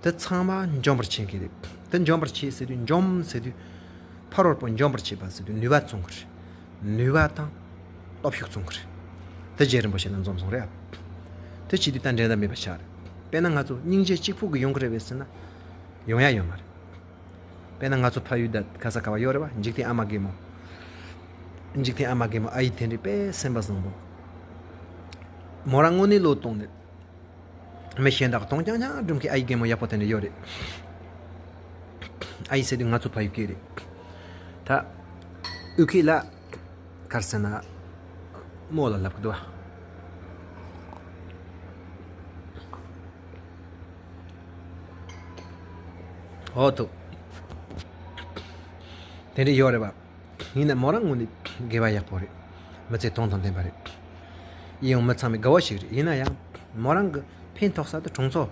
དེ་ཚང་མ་འཇོམས་པར་བྱེད་ཀྱི་རེད། དེ་འཇོམས་པར་བྱེད་ཟེར་དུས་འཇོམས་ཟེར་དུས། ཕ་རོལ་པོ་འཇོམས་པར་བྱེད་པ་ཟེར་དུས་ནུས་པ་བཙོང་གི་རེད། ནུས་པ་དང་། སྟོབས་ཤུགས་བཙོང་གི་རེད། དེ་རྗེ་རིན་པོ་ཆེ་ལ་འཛོམས་སོང་རེད། དེ་བྱེད་དུས་ད་འགྲན་ཟླ་མེད་པ་ཆགས་རེད། དཔེར་ན་ང་ཚོ་སྙིང་རྗེ་གཅིག་པུ་གིས་ཡོང་གི་རེད་པས་ཟེར་ན། ཡོང་ཡ་ཡོད་མ་རེད། དཔེར་ན་ང་ཚོ་ཕ་ཡུལ་ད་ག་ས་ག་བ་ཡོད་རེད་བ། འཇིག་རྟེན་ཨ་མ་རྒན་མོ། འཇིག་རྟེན་ཨ་མ་རྒན་མོ་ཨ་ཡེ་དེ་འདྲའི་དཔེ་སེམས་པ་བཟང་པོ། མོ་རང་དངོས་གནས་བློས་གཏོང་ནས། མི་གཞན་དག་གདོང་རྐྱང་རྐྱང་སྒྲུང་གི་ཨ་ཡེ་རྒན་མོ་ཡག་པོ་དེ་འདྲ་ཡོད་རེད། ཨ་ཡེ་ཟེར་དུས་ང་ཚོ་ཕ་ཡུལ་སྐད་རེད། ད། ཨུ་ཁི་ལ། ག་རེ་ཟེར་ན། རྨོ་ལ་ལབ་གི་འདུག་ཨ། འོ་ཐུག་དེ་འདྲ་ཡོད་རེད་པ། ཡིན་ན་མོ་རང་དངོས་གནས་དགེ་བ་ཡག་པོ་རེད། མི་ཚེ་དོན་དང་ལྡན་པ་རེད། ཡིན་ཡང་མི་ཚང་མས་དགའ་བོ་ཞིག་རེད། ཡིན་ན་ཡང་མོ་རང་གི་ཕན་ཐོགས་ས་དེ་གྲོང་ཚོ།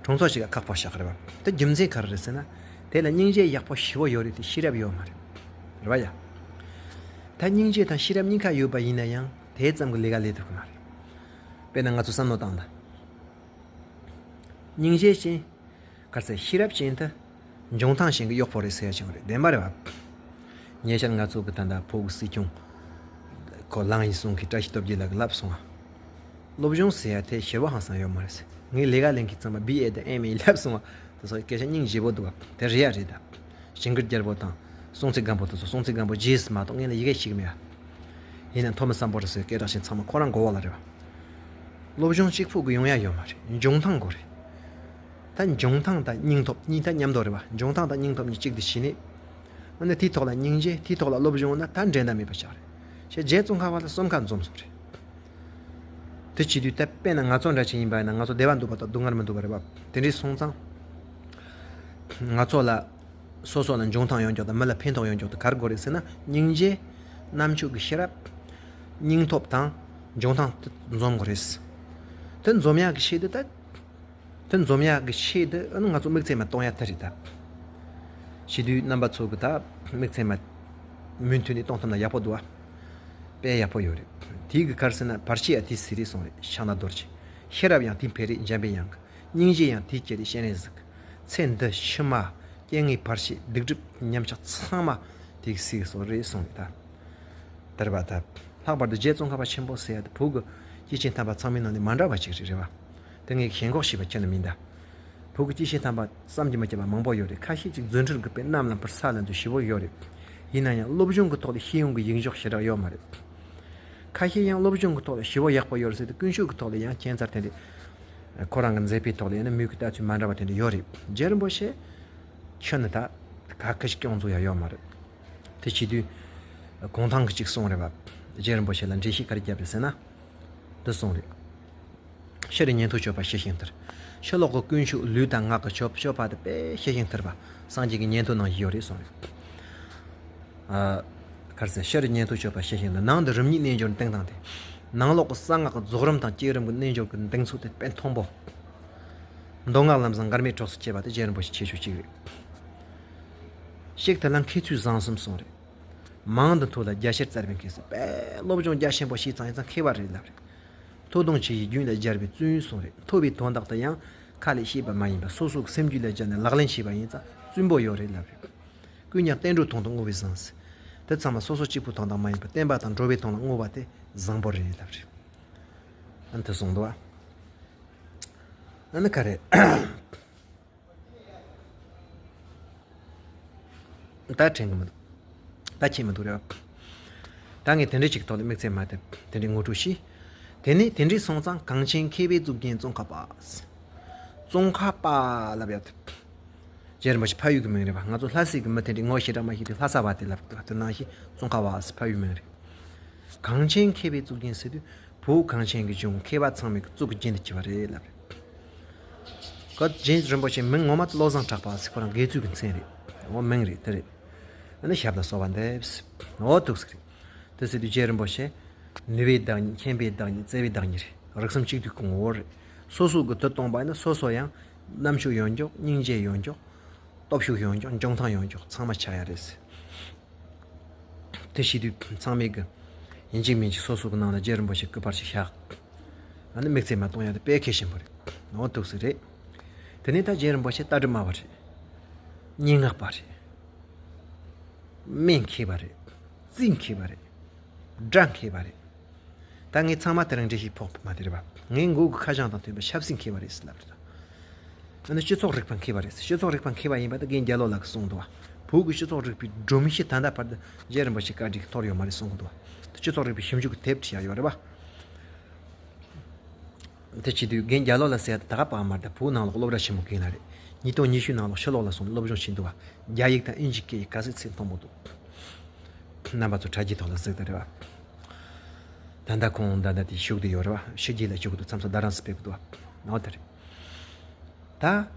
གྲོང་ཚོ་ཞིག་ལ་ཁག་པོ་བཞག་རེད་པ། དེ་རྒྱུ་མཚན་ག་རེ་རེད་ཟེར་ན། དེ་ལ་སྙིང་རྗེ་ཡག་པོ་ཞེ་པོ་ཡོད་རེད་དེ་ཤེས་རབ་ཡོད་མ་རེད། རེད་པ་ཡ། ད་སྙིང་རྗེ་དང་ཤེས་རབ་གཉིས་ཀ་ཡོད་པ་ཡིན་ན་ཡང་དེ་ཙམ་གྱི་ལས་ཀ་ལས་ཐུབ་ཀྱི་མ་རེད། དཔེར་ན་ང་ཚོ་བསམ་བློ་བཏང་ན། སྙིང་རྗེ་ཅན། ག་རེ་ཟེར། ཤེས་རབ་ཅན་དེ། འབྱུང་ཐང་ཅན་གྱི་གཡོག་པོ་རེད་ཟེར་ཡ་ཅིག་རེད། བདེན་པ་རེད་བ། ཉེ་ཆར་ང་ཚོ་གི་ད་ལྟ་བོད་ཀྱི་སྲིད་སྐྱོང་། ཁོ་ལངས་ཡིན་གསུང་གི་བཀྲ་ཤིས་སྟོབས་རྒྱལ་ལགས་ཀྱིས་ལབ་སོང་བ། སློབ་སྦྱོང་ཟེར་ཡ་དེ་ཞེ་པོ་ཧང་སང་ཡོད་མ་རེད་ཟེར། ངས་ལས་ཀ་ལས་མཁན་ཚང་མ་བི་ཨེ་དང་ཨེམ་ཨེ་ལབ་སོང་བ། དེ་ཚོ་སྐད་ཆ་སྙིང་རྗེ་པོ་འདུག་བ། དེ་རེད་ཡ་རེད་ད། ཞིང་ཁུལ་རྒྱལ་པོ་དང་། སྲོང་བཙན་སྒམ་པོ་དེ་ཚོ། སྲོང་བཙན་སྒམ་པོ་རྗེས་སུ་མ་གཏོགས་ངས་ལ་ཡི་གེ་ཤེས་ཀྱི་མེད་ཨ། ཡིན་ན་ཐོ་མི་སམ་བྷོ་ཊ་ཟེར་སྐད་གྲགས་ཅན་ཚང་མ་ཁོ་རང་མགོ་བོ་ལ་རེད་བ། སློབ་སྦྱོང་གཅིག་པུ་གིས་ཡོང་ཡ་ཡོད་མ་རེད། འབྱུང་ཐང་དགོས་རེད། ད་འབྱུང་ཐང་དང་སྙིང་སྟོབས་གཉིས་ད་མཉམ་དུ་རེད་བ། འབྱུང་ཐང་དང་སྙིང་སྟོབས་གཉིས་གཅིག་ཏུ་བྱས་ནས། འོ་ན་དེའི་ཐོག་ལ་སྙིང་རྗེ། དེའི་ཐོག་ལ་སློབ་སྦྱོང་ན་ད་འགྲན་ཟླ་མེད་པ་ཆགས་རེད། ཞེས་རྗེ་ཙོང་ཁ་པ་ལ་གསུམ་ཀ་འཛོམས་སོང་རེད། དེ་བྱེད་དུས་ད་དཔེར་ན་ང་ཚོ་འདྲ་ཅིག་ཡིན་པ་ཡིན་ན་ང་ཚོ་བདེ་བ་འདོད་པ་དང་སྡུག་བསྔལ་མི་འདོད་པ་རེད་བ། དེ་འདྲའི་སོང་ཙང་། ང་ཚོ་ལ་སོ་སོ་ལ་འབྱུང་ཐང་ཡོང་ཕྱོགས་དང་མི་ལ་ཕན་ཐོགས་ཡོང་ཕྱོགས་དེ་ག་རེ་དགོས་རེད་ཟེར་ན། སྙིང་རྗེ། རྣམ་དཔྱོད་ཀྱི་ཤེས་རབ། སྙིང་སྟོབས་དང་འབྱུང་ཐང་དེ་འཛོམས་དགོས་རེད། དེ་འཛོམས་ཡག་གི་ཆེད་དུ་ད། དེ་འཛོམས་ཡག་གི་ཆེད་དུ་ཨ་ནི་ང་ཚོ་དམིགས་བརྩེ་མ་གཏོང་ཡ་དེ་རེད་ད། བྱེད་དུས་རྣམ་པ་ཚོ་གི་ད་དམིགས་བརྩེ་མ་མུ་མཐུད་ནས་གཏོང་ཐུབ་ན་ཡག་པོ་འདུག་ཨ། དཔེ་ཡག་པོ་ཡོད་རེད། དེའི་གི་ག་རེ་ཟེར་ན། བར་ཆད་ཡང་དེའི་ཟས་རེད་གསུངས་རེད། ཕྱག་ན་རྡོ་རྗེ། ཤེས་རབ་ཡང་དེའི་བུ་རེད་འཇམ་པའི་དབྱངས། སྙིང་རྗེ་ཡང་དེའི་སྐྱེ་རེད་སྤྱན་རས་གཟིགས། ཚེ་འདི་ཕྱི་མ། རྐྱེན་ངན་བར་ཆད་སྡིག་སྒྲིབ་ཉམས་ཆག་ཚང་མ་དེའི་གི་ཟས་སུ་རེད་གསུངས་རེད་ད། དེ་རེད་པ་ད། ལྷག་པར་དུ་རྗེ་ཙོང་ཁ་པ་ཆེན་པོ་ཟེར་ཡ་དེ་བོད་ཀྱི་སྐྱེས་ཆེན་དམ་པ་ཚང་མའི་ནང་ནས་མ་འདྲ་བ་ཅིག་རེད་རེད་བ། དེ་ངས་ཞེན་ཁོག་བྱས་པ་ཁྱོན་ནས་མིན་ད། བོད་ཀྱི་སྐྱེས་ཆེན་དམ་པ་བསམ་གྱིས་མི་ཁྱབ་པ་མང་པོ་ཡོད་རེད། ཁ་ཤས་ཅིག་རྫུ་འཕྲུལ་གྱི་དཔེ་གནམ་ལ་འཕུར་ས་ལ་འཛུལ་ཞེ་པོ་ཡོད་རེད། ཡིན་ན་ཡང་སློབ་སྦྱོང་གི་ཐོག་ལ་ཤེས་ཡོན་གྱི་ཡིག་འཇོག་ཞེ་དྲག་ཡོད་མ་རེད། ཁ་ཤས་ཡང་སློབ་སྦྱོང་གི་ཐོག་ལ་ཞེ་པོ་ཡག་པོ་ཡོད་རེད་ཟེར་ཏེ་ཀུན་སྤྱོད་ཀྱི་ཐོག་ལ་ཡང་ཁྱད་མཚར་དེ་འདྲ། ཁོ་རང་གི་མཛད་པའི་ཐོག་ལ་ཡིན་ན་མོས་གུས་ལྟ་ཚུལ་མ་འདྲ་བ་དེ་འདྲ་ཡོད་རེད། རྗེ་རིན་པོ་ཆེ་ཁྱོན་ནས་ད་ག་ཁ་ཞིག་སྐྱོང་ཚུལ་ཡང་ཡོད་མ་རེད། དེ་བྱེད་དུས་གུང་ཐང་གི་གཅིག་གསུངས་རེད་བ། རྗེ་རིན་པོ་ཆེ་ལ་འགྲེལ་བཤད་ག་རེ་བརྒྱབ་རེད་ཟེར་ན། འདི་གསུངས་རེད། ཕྱི་རུ་ཉན་ཐོས་སྤྱོད་པ་ཕྱི་བཞིན་ཐར། ཕྱི་ལོགས་ཀྱི་ཀུན་སྤྱོད་ལུས་དང་ངག་གི་སྤྱོད་སྤྱོད་པ་དེ་དཔེ་ཕྱི་བཞིན་ཐར་པ། སངས་རྒྱས་ཀྱི་ཉན་ཐོས་ནང་བཞིན་ཡོད་རེད་གསུངས་རེད། ཨ། ག་རེ་ཟེར། ཕྱི་རུ་ཉན་ཐོས་སྤྱོད་པ་ཕྱི་བཞིན་ཐར། ནང་དུ་རིམ་གཉིས་རྣལ་འབྱོར་སྟེང་དང་དེ། ནང་ལོགས་ཀྱི་གསང་སྔགས་ཀྱི་རྫོགས་རིམ་དང་བསྐྱེད་རིམ་གྱི་རྣལ་འབྱོར་གྱི་གདེང་ཚོད་དེ་དཔེ་མཐོན་པོ། མདོ་སྔགས་ལམ་བཟང་མགར་མེད་གྲོགས་སུ་སྐྱེས་པ་དེ་རྗེ་རིན་པོ་ཆེ་ཁྱད་ཆོས་གཅིག་རེད། གཅིག་དེ་ལ་མཁས་ཚུལ་བཟང་གསུམ་གསུངས་རེད། མང་དུ་མཐོ་ལ་རྒྱ་ཆེར་བཙལ་བའི་མཁས་སུ། དཔེ་སློབ་སྦྱོང་རྒྱ་ཆེན་པོ་བྱས་ཙང་ཡིན་ཙང་མཁས་པ་རེད་ལབ་རེད། མཐོ་གདོང་ཆེ་ཡིས་རྒྱུན་ལ་སྦྱར་བའི་བཙུན་གསུངས་རེད། མཐོ་བའི་དོན་དག་དེ་ཡང་ཁ་ལས་བཤད་པ་མ་ཡིན་པ་སོ་སོ་གི་སེམས་རྒྱུད་ལ་སྦྱར་ནས་ལག་ལེན་བྱས་པ་ཡིན་ཙང་བཙུན་པོ་ཡོད་རེད་ལབ་རེད། ཀུན་ཀྱང་བསྟན་འགྲོའི་དོན་དུ་བསྔོ་བས་བཟང་ཟེར། དེ་ཚང་མ་སོ་སོ་གཅིག་པུའི་དོན་དག་མ་ཡིན་པར་བསྟན་པ་དང་འགྲོ་བའི་དོན་ལ་བསྔོ་བ་དེ་བཟང་པོ་རེད་ལབ་རེད། ཨ་ནི་དེ་གསུངས་འདུག་བ། ཨ་ནི་ག་རེ། ད་དྲན་གི་མི་འདུག་ད་ཁྱེད་མི་འདུག་རེད་བ། ད་ངས་དེ་འདྲའི་ཅིག་ཐོག་ལ་དམིགས་བསལ་མ་དེ་དེ་འདྲའི་ངོ་སྤྲོད་ཞུས། དེ་ནས་དེ་འདྲའི་སོང་ཙང་གངས་ཅན་མཁས་པའི་གཙུག་རྒྱན་ཙོང་ཁ་པ། ཙོང་ཁ་པ་ལབ་ཡ་དེ། རྗེ་རིན་པོ་ཆེ་ཕ་ཡུལ་གྱི་མིང་རེད་བ། ང་ཚོ་ལྷ་སའི་གི་མི་དེ་འདྲའི་ངོ་ཤེས་ར་མ་ཤེས་དུས་ལྷ་ས་བ་དེ་ལབ་འདུག་དེ་ནང་བཞིན་ཙོང་ཁ་པ་ཟེར་ཕ་ཡུལ་མིང་རེད། གངས་ཅན་མཁས་པའི་གཙུག་རྒྱན་ཟེར་དུས་བོད་གངས་ཅན་གྱི་ལྗོངས་མཁས་པ་ཚང་མའི་གཙུག་གི་རྒྱན་དུ་གྱུར་པ་རེད་ལབ་རེད། ཁོ་རྗེ་རིན་པོ་ཆེ་མིང་ངོ་མ་བློ་བཟང་གྲགས་པ་ཟེར། ཁོ་རང་དགེ་ཚུལ་གྱི་མཚན་རེད། འོ་མིང་རེད་དེ་རེད། ཨ་ནི་ཞབས་ལ་གསོལ་བ་འདེབས། འོ་འདུག་ཟེར། དེ་ཟེར་དུས་རྗེ་རིན་པོ་ཆེ་ནུས་པའི་བདག་ཉིད། མཁྱེན་པའི་བདག་ཉིད། བརྩེ་བའི་བདག་ཉིད་རེད། རིགས་གསུམ་གཅིག་བསྡུས་ཀྱི་ངོ་བོ་རེད། སོ་སོ་གི་དུ་གཏོང་པ་ཡིན་ན་སོ་སོ་ཡང་རྣམ་དཔྱོད་ཡོད་མགྱོགས། སྙིང་རྗེ་ཡོད་མགྱོགས། སྟོབས་ཤུགས་ཡོད་མགྱོགས། འཇོན་ཐང་ཡོད་མགྱོགས། ཚང་མ་ཆགས་ཡ་རེད་ཟེར། དེ་བྱེད་དུས་ཚང་མས་གི་ཡིན་གཅིག་མིན་གཅིག་སོ་སོ་གི་ནང་ལ་རྗེ་རིན་པོ་ཆེ་སྐུ་པར་ཞིག་བཞག་ཨ་ནི་དམིགས་བརྩེ་མ་གཏོང་ཡ་དེ་དཔེ་གལ་ཆེན་པོ་རེད། འོ་འདུག་ཟེར་རེད། དེ་ནས་ད་རྗེ་རིན་པོ་ཆེ་ལྟ་གྲུབ་སྨྲ་བ་རེད། སྙན་ངག་པ་རེད། སྨན་མཁས་པ་རེད། རྩིས་མཁས་པ་རེད། སྒྲ་མཁས་པ་རེད། ད་ངས་ཚང་མ་དེ་རིང་འགྲེལ་བཤད་ཕོག་པ་མ་དེ་རེད་པ། ངའི་མགོ་གི་ཁ་བྱང་དང་མཐུན་པའི་ཆབ་སྲིད་མཁས་པ་རེད་ཟེར་ལབ་རེད། ཨ་ནི་སྤྱི་ཚོགས་རིག་པ་མཁས་པ་རེད་ཟེར། སྤྱི་ཚོགས་རིག་པ་མཁས་པ་ཡིན་པ་དེ་རྒན་རྒྱ་ལོ་ལགས་ཀྱིས་གསུངས་འདུག་བ། བོད་ཀྱི་སྤྱི་ཚོགས་རིག་པའི་སྒྲོམ་གཞི་ད་ལྟ་བར་དུ་རྗེ་རིན་པོ་ཆེ་བཀའ་དྲིན་གྱིས་ཐོར་ཡོད་མ་རེད་གསུང་གི་འདུག་བ། སྤྱི་ཚོགས་རིག་པའི་ཞིབ་འཇུག་གི་དེབ་བྲིས་ཡ་ཡོད་རེད་པ། དེ་བྱེད་དུས་རྒན་རྒྱ་ལོ་ལགས་ཟེར་ཡ་དེ་ད་ག་པ་མ་རེད། ད་བོད་ནང་ལོགས་སློབ་གྲྭ་ཆེན་མོ་རྒན་ལགས་རེད། ཉིས་སྟོང་ཉི་ཤུ་ནང་ལོགས་ཕྱི་ལོགས་ལ་སོང་ནས་སློབ་སྦྱོང་བྱས་འདུག་བ། རྒྱ་ཡིག་དང་དབྱིན་ཇི་སྐད་ཡིག་ག་ཚོད་ཚད་མཐོན་པོ་འདུག་རྣམ་པ་ཚོ་དྲ་རྒྱའི་ཐོག་ལ་གཟིགས་དང་རེད་བ། ད་ལྟ་ཁོང་ད་ལྟ་དེ་བཞུགས་བསྡད་ཡོད་རེད་བ། ཕྱི་རྒྱལ་ལ་བཞུགས་འདུག་མཚམས་མཚམས་རྡ་རམ་སུ་ཕེབས་འདུག་བ། འོ་དེ་རེད། ད་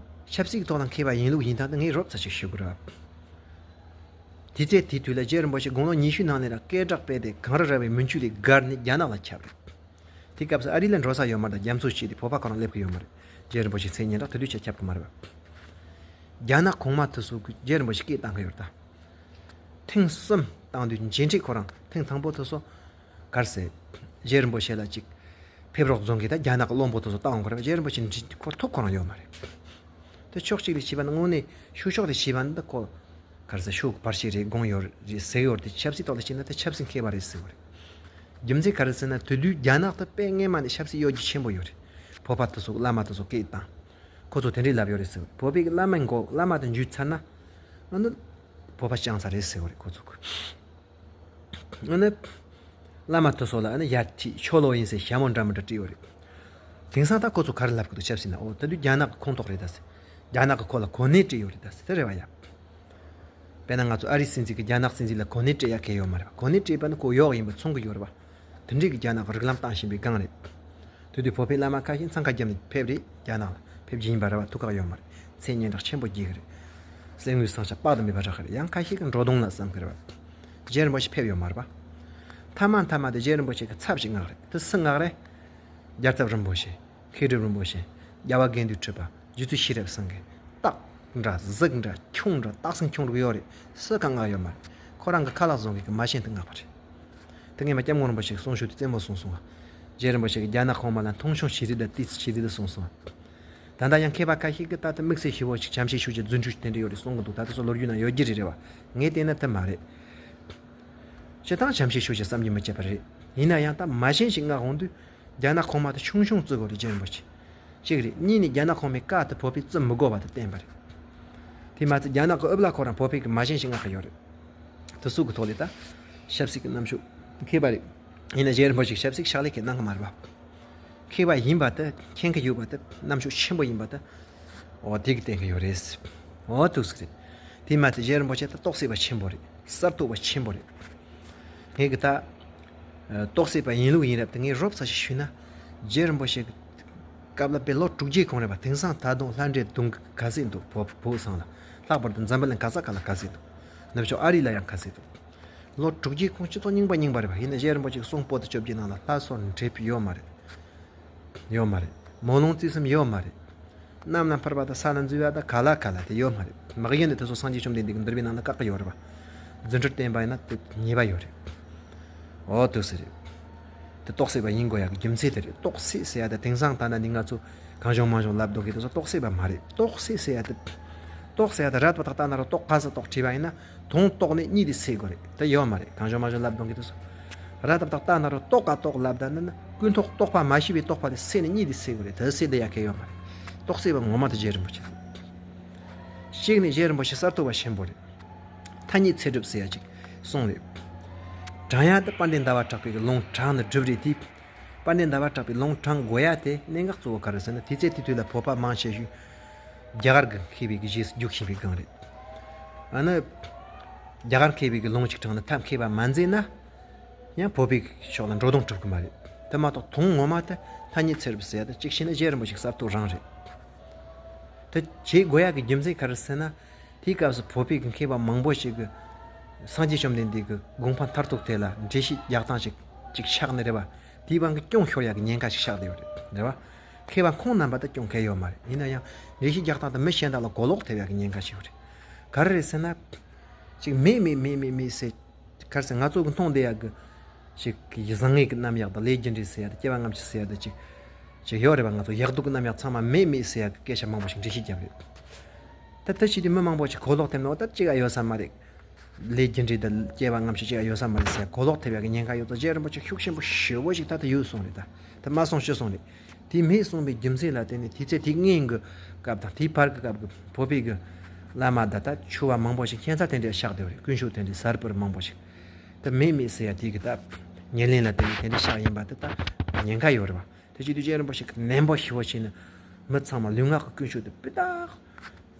ཆབ་སྲིད་ཀྱི་ཐོག་ལ་མཁས་པ་ཡིན་ལུགས་ཡིན་སྟངས་དེ་ངས་རོབ་ཙམ་ཞིག་ཞུ་དགོས་རེད་བ། དེ་ཚེ་དེ་དུས་ལ་རྗེ་རིན་པོ་ཆེ་དགུང་ལོ་ཉི་ཤུ་ནང་ནས་རང་སྐད་གྲགས་སྤེལ་ཏེ་གངས་རི་ར་བའི་མུན་ཆུ་ལས་བརྒལ་ནས་རྒྱ་ནག་ལ་ཁྱབ་རེད། དེ་སྐབས་སུ་ཨ་རི་ལ་འགྲོ་ས་ཡོད་མ་རེད། རྒྱ་མཚོ་བྱས་ཏེ་བོད་པ་ཁོ་རང་སླེབས་ཀྱི་ཡོད་མ་རེད། རྗེ་རིན་པོ་ཆེ་མཚན་སྙན་གྲགས་དེ་དུས་ཆ་ཁྱབ་ཀྱི་མ་རེད་བ། རྒྱ་ནག་གོང་མ་དེ་ཚོ་གིས་རྗེ་རིན་པོ་ཆེ་སྐད་བཏང་གི་ཡོད་རེད་ད། ཐེངས་གསུམ་བཏང་དུས་མཇལ་འཕྲད་ཁོ་རང་ཐེངས་དང་པོ་དེ་ཚོ་གར་སེ་རྗེ་རིན་པོ་ཆེ་ལ་ཅིག་ཕེབས་རོགས་རྫོང་གི་ད་རྒྱ་ནག་གི་བློན་པོ་དེ་ཚོ་བཏང་འོང་གི་རེད་བ། རྗེ་རིན་པོ་ཆེ་འདྲི་ཁོ་ཐུག་ཁོ་རང་ཡོད་མ་རེད། དེ་ཕྱོགས་གཅིག་ལས་བྱས་པ་ནི་དངོས་གནས་ཤུགས་ཕྱོགས་ལས་བྱས་པ་ནི་ད་ཁོ་གར་ས་ཤུགས་བར་ཆད་རེད་དགོངས་ཡོད་རེད་ཟེར་ཡོད་རེད། དེ་ཆབ་སྲིད་ཐོག་ལ་བྱས་ན་ད་ཆབ་སྲིད་མཁས་པ་རེད་ཟེར་བ་རེད། རྒྱུ་མཚན་ག་རེ་ཟེར་ན་དེ་དུས་རྒྱ་ནག་ཏུ་དཔེ་སྔོན་མ་ནས་ཆབ་སྲིད་གཡོ་སྒྱུ་ཆེན་པོ་ཡོད་རེད། བོད་པ་དེ་ཚོ་བླ་མ་དེ་ཚོ་སྐད་བཏང་། ཁོ་ཚོ་དེ་འདྲས་ལབ་ཡོད་རེད་ཟེར་བ་རེད། བོད་པའི་བླ་མའི་མགོ་བླ་མ་དེ་འཇུས་ཚར་ན་ཨ་ནི་བོད་པ་བཅངས་ས་རེད་ཟེར་བ་རེད་ཁོ་ཚོ། ཨ་ནི། བླ་མ་དེ་ཚོ་ལ་ཨ་ནི་ཡར་ཐི་ཆོ་ལོ་ཡིན་ཟེར་ཞྭ་མོ་འདྲ་མི་འདྲ་སྤྲད་ཡོད་རེད། དེང་སང་ད་ཁོ་ཚོ་ག་རེ་ལབ་ཀྱི་འདུག་ཆབ་སྲིད་ན། འོ་ད་དུང་རྒྱ་ནག་གི་ཁོངས་གཏོགས་རེད་ད་ཟེར། རྒྱ་ནག་གི་ཁོ་ལ་གོ་གནས་སྤྲད་ཡོད་རེད་ད་ཟེར་དེ་རེད་བ་ཡ། དཔེར་ན་ང་ཚོ་ཨ་རིའི་སྲིད་འཛིན་གྱིས་རྒྱ་ནག་སྲིད་འཛིན་ལ་གོ་གནས་སྤྲད་ཡ་གལ་ཡོད་མ་རེད་བ། གོ་གནས་སྤྲད་པ་ནི་ཁོ་གཡོག་ཡིན་པ་མཚོན་གྱི་ཡོད་རེད་བ། དེ་འདྲས་ཀྱི་རྒྱ་ནག་གི་རིགས་ལམ་བཏང་བཞིན་པའི་སྒང་རེད། དེ་དུས་བོད་པའི་བླ་མ་ཁ་ཤས་འཚང་ཁ་བརྒྱབ་ནས་ཕེབས་རེད། རྒྱ་ནག་ལ་ཕེབས་རྒྱུ་ཡིན་པ་རེད་བ། ཐུགས་ཁག་ཡོད་མ་རེད། མཚན་སྙན་གྲགས་ཆེན་པོ་རྒྱས་ཀྱི་རེད། གསེར་དངུལ་ཟངས་ལྕགས་དཔག་ཏུ་མེད་པ་རག་གི་རེད། ཡང་ཁ་ཤས་ཀྱིས་འགྲོ་དོན་ལ་བསམ་གྱི་རེད་བ། རྗེ་རིན་པོ་ཆེ་ཕེབས་ཡོད་མ་རེད་བ། མཐའ་མ་མཐའ་མ་དེ་རྗེ་རིན་པོ་ཆེ་གི་ཚབ་ཞིག་མངགས་རེད། དེ་སུ་མངགས་རེད། རྒྱལ་ཚབ་རིན་པོ་ཆེ། མཁས་གྲུབ་རིན་པོ་ཆེ། རྒྱལ་བ་དགེ་འདུན་གྲུབ་པ། རྗེ་བཙུན་ཤེས་རབ་སེང་གེ། སྟག་འདྲ་གཟིག་འདྲ་ཁྱུང་འདྲ་སྟག་སེང་ཁྱུང་འདྲ་ཡོད་རེད། སུ་གང་མངགས་ཡོད་མ་རེད། ཁོ་རང་གི་ཁ་ལག་བཟོ་མཁན་གྱི་མ་བྱན་དེ་མངགས་པ་རེད། དེ་སྔས་མ་སྐྱབས་མགོན་རིན་པོ་ཆེ་གིས་གསུང་ཞུ་དུས་རྩེད་མོ་གསུངས་སོང་བ། རྗེ་རིན་པོ་ཆེ་གིས་རྒྱ་ནག་གོང་མ་ལ་མཐོང་ཆུང་བྱེད་རེས་དང་ཏིས་བྱེད་རེས་དང་གསུངས་སོང་བ། ད་ལྟ་ཡང་མཁས་པ་ཁ་ཤས་ཀྱིས་ད་ལྟ་དམིགས་བསལ་ཞིབ་པོ་ཞིག་བྱམས་བརྩེ་ཤུགས་ཆེ་རྫུ་འཕྲུལ་དེ་འདྲ་ཡོད་རེད་གསུང་གི་འདུག་ད་དེ་ཚོ་ལོ་རྒྱུས་ནང་ཡོད་རྒྱུ་རེད་རེད་བ། ངས་བལྟས་ན་དེ་མ་རེད། སྤྱིར་བཏང་བྱམས་བརྩེ་ཤུགས་ཆེ་བསམ་གྱིས་མི་ཁྱབ་པ་རེད། ཡིན་ན་ཡང་ད་མ་བྱན་ཞིག་མངགས་འོང་དུས། རྒྱ་ནག་གོང་མ་དེ་ཆུང་ཆུང་བརྩི་དགོས་རེད་རྗེ་རིན་པོ་ཆེ། གཅིག་རེད། གཉིས་ནི་རྒྱ་ནག་གོང་མའི་བཀའ་དེ་བོད་པས་བརྩི་མི་དགོས་པ་དེ་བསྟན་པ་རེད། དེ་མ་ཚད་རྒྱ་ནག་གི་ཨུ་ལྷ་ཁོ་རང་བོད་པའི་གི་མ་བྱན་ཞིག་མངགས་ཀྱི་ཡོད་རེད། དེ་ཚོ་གི་ཐོག་ལས་ད་ཆབ་སྲིད་ཀྱི་རྣམ་དཔྱོད་མཁས་པ་རེད། ཡིན་ན་རྗེ་རིན་པོ་ཆེ་ཆབ་སྲིད་ཕྱག་ལས་ཀྱི་གནང་གི་མ་རེད་པ། མཁས་པ་ཡིན་པ་དེ། མཁྱེན་གྱི་ཡོད་པ་དེ། རྣམ་དཔྱོད་ཆེན་པོ་ཡིན་པ་དེ། འོ་དེ་གིས་བསྟན་གྱི་ཡོད་རེད། འོ་ཐུགས་སུ་རེད། དེ་མ་ཚད་རྗེ་རིན་པོ་ཆེ་ད་རྟོགས་སད་པ་ཆེན་པོ་རེད། གསར་གཏོད་པ་ཆེན་པོ་རེད། ངས་གི་ད་རྟོགས་སད་པ་ཡིན་ལུགས་ཡིན་རབས་དེ་ངས་རོབ་ཙམ་ཞིག་ཞུས་ན། རྗེ་རིན་པོ་ཆེ་གི་སྐབས་ལ་དཔེ་ལོ་དྲུག་བརྒྱའི་གོང་རེད་པ། དེང་སང་ད་དུང་ལྷ་འདྲེ་གདོན་ག་ཚད་འདུག་བོད་བོད་ཚང་ལ། ལྷག་པར་དུ་འཛམ་བུ་གླིང་ག་ས་ག་ལ་ག་ཚད་འདུག་ནུབ་ཕྱོགས་ཨ་རི་ལ་ཡང་ག་ཚད་འདུག་ལོ་དྲུག་བརྒྱའི་གོང་སྤྱི་ཚོགས་རྙིང་པ་རྙིང་པ་རེད་པ། ཡིན་ན་རྗེ་རིན་པོ་ཆེ་གི་གསུང་པོ་ཏི་བཅོ་བརྒྱད་ནང་ལ་ལྷ་སོགས་འདྲེ་ཕུད་ཡོད་མ་རེད། ཡོད་མ་རེད། མོ་ལུང་རྩིས་གསུམ་ཡོད་མ་རེད། གནམ་ལ་འཕུར་བ་དང་ས་ལ་འཛུལ་བ་དང་ག་ལ་ག་ལ་དེ་ཡོད་མ་རེད། མ་གཞི་ནས་དེ་ཚོ་སངས་རྒྱས་བཅོམ་ལྡན་འདས་ཀྱི་འདུལ་བའི་ནང་ལ་བཀག་གི་ཡོད་རེད་པ། རྫུ་འཕྲུལ་བསྟན་པ་ཡིན་ན་དེ་ཉེས་པ་ཡོད་རེད། འོ་དེ་སུ་རེད། དེ་རྟོགས་སད་པ་ཡིན་དགོས་ཡག་གི་རྒྱུ་མཚན་དེ་རེད། རྟོགས་སད་ཟེར་ཡ་དེ་དེང་སང་ད་ལྟ་ནི་ང་ཚོ་གང་བྱུང་མང་བྱུང་ལབ་འདུག་གི་དེ་ཚོ་རྟོགས་སད་པ་མ་རེད། རྟོགས་སད་ཟེར་ཡ་དེ། རྟོགས་ཟེར་ཡ་དེ་ར་ཏ་བཏགས་རྟ་ན་རོ་རྟོགས། ག་ས་རྟོགས་བྲིས་པ་ཡིན་ན། དོན་རྟོགས་ནས་གཉིད་དེ་སད་དགོས་རེད། དེ་ཡོད་མ་རེད། གང་བྱུང་མང་བྱུང་ལབ་འདུག་གི་དེ་ཚོ། ར་ཏ་བཏགས་རྟ་ན་རོ་རྟོགས། ག་རྟོགས་ལབ་ད་ནི་ནི་ཀུན་རྟོག་རྟོག་པ་མ་ཤེས་པའི་རྟོག་པ་དེ་སད་ནས་གཉིད་དེ་སད་དགོས་རེད། དེ་སད་དེ་ཡ་གལ་ཡོད་མ་རེད། རྟོགས་སད་པ་ངོ་མ་དེ་རྗེ་རིན་པོ་ཆེ་རེད། གཅིག་ནས་རྗེ་རིན་པོ་ཆེ་གསར་གཏོད་པ་ཆེན་པོ་རེད། ཐ་སྙད་ཚད་གྲུབ་ཟེར་ཡ་ཅིག་གསུངས་རེད། དྲངས་ཡ་དེ་དཔལ་ལྡན་ཟླ་བ་གྲགས་པའི་གི་ལུང་དྲངས་ནས་གྲུབ་རེད་དེ། དཔལ་ལྡན་ཟླ་བ་གྲགས་པའི་ལུང་དྲངས་དགོས་ཡ་དེ་གནད་འགག་གཙོ་བོ་ག་རེ་ཟེར་ན། དེ་ཚེ་དེ་དུས་ལ་བོད་པ་མང་ཆེ་ཤོས་རྒྱ་གར་གྱིས་མཁས་པའི་གི་རྗེས་སུ་རྒྱུགས་བཞིན་པའི་སྒང་རེད། ཨ་ནི། རྒྱ་གར་མཁས་པའི་གི་ལུང་ཅིག་དྲངས་ནས་ཐབས་མཁས་པ་མ་མཛད་ན། ཡང་བོད་པའི་ཕྱོགས་ལ་འགྲོ་དོན་གྲུབ་གི་མ་རེད། དེ་མ་གཏོགས་དོན་ངོ་མ་དེ་ཐ་སྙད་ཚད་གྲུབ་ཟེར་ཡ་དེ་གཅིག་བྱས་ན་རྗེ་རིན་པོ་ཆེ་གསར་གཏོད་རང་རེད། དེ་བྱེད་དགོས་ཡ་གི་རྒྱུ་མཚན་ག་རེ་ཟེར་ན། དེའི་སྐབས་སུ་བོད་པའི་གི་མཁས་པ་མང་པོ་ཞིག་གིས་སངས་རྒྱས་བཅོམ་ལྡན་འདས་ཀྱི་དགོངས་པ་མཐར་ཐུག་དེ་ལ་འགྲེལ་བཤད་རྒྱག་སྟངས་ཤིག་ཅིག་ཆགས་ནས་རེད་པ། དེའི་དབང་གིས་སྐྱོན་ཤོར་ཡ་གི་ཉེན་ཁ་ཞིག་ཆགས་བསྡད་ཡོད་རེད། རེད་པ། མཁས་པ་ཁོང་རྣམ་པ་དེ་སྐྱོན་གལ་ཡོད་མ་རེད། ཡིན་ན་ཡང་འགྲེལ་བཤད་རྒྱག་སྟངས་དེ་མི་གཞན་དག་ལ་གོ་ལོག་ཐེབས་ཡ་གི་ཉེན་ཁ་ཞིག་ཡོད་རེད། ག་རེ་རེད་ཟེར་ན། ཅིག་མེད་མེད་མེད་མེད་མེད་ཟེར། ག་རེ་ཟེར། ང་ཚོ་གི་མཐོང་བསྡད་ཡག་གི་ཅིག་གི་བཟང་ངན་གྱི་རྣམ་གཡག་དང་ལས་རྒྱུ་འབྲས་ཟེར་ཡ་དང་སྐྱེ་བ་སྔ་ཕྱི་ཟེར་ཡ་དང་ཅིག་ཅིག་ཡོད་རེད་པ། ང་ཚོ་ཡག་སྡུག་གི་རྣམ་གཡག་ཚང་མ་མེད་མེད་ཟེར་ཡ་གི་སྐད་ཆ་མང་པོ་ཞིག་འགྲེལ་བཤད་བརྒྱབ་རེད། ད་ད་ཅི་དུས་མི་མང་པོ་ཞིག་གོ་ལོག་ཐེབས་ནོ། ད་ཅིག་ཨ་ཡོད་ས་མ་རེད། ལས་རྒྱུ་འབྲས་དང་སྐྱེ་བ་སྔ་ཕྱི་ཅིག་ཨ་ཡོད་ས་མ་རེད་ཟེར་གོ་ལོག་ཐེབས་ཡག་གི་ཉེན་ཁ་ཡོད་ཙང་རྗེ་རིན་པོ་ཆེ་ཤུགས་ཆེན་པོ་ཞེ་པོ་ཞིག་ད་ད་ཡོད་གསུངས་རེད། ད་ད་མ་གསུངས་ཞེས་གསུངས་རེད། དེ་མེད་གསུངས་པའི་རྒྱུ་མཚན་ལ་བརྟེན་ནས་དེ་ཚེ་དེ་སྔོན་གྱི་སྐབས་དང་དེའི་བར་གྱི་སྐབས་ཀྱི་བོད་པའི་གི་བླ་མ་དང་ད་ཆོས་པ་མང་པོ་ཞིག་ཁྱད་མཚར་དེ་འདྲའི་ཆགས་བསྡད་པ་རེད། དཀོན་མཆོག་དེ་འདྲའི་གསར་པར་མང་པོ་ཞིག་ད་མེད་མེད་ཟེར་ཡ་དེ་གི་ད་ཉེར་ལེན་ལ་བརྟེན་ནས་དེ་འདྲའི་ཆགས་ཡིན་པ་དེ་ད་ཉེན་ཁ་ཡོད་རེད་པ། དེ་བྱེད་དུས་རྗེ་རིན་པོ་ཆེ་གི་ནན་པོ་ཞེ་པོ་བྱས་ནས་མི་ཚང་མ་ལུས་ངག་གི་ཀུན་སྤྱོད་དེ་སྤུས་དག་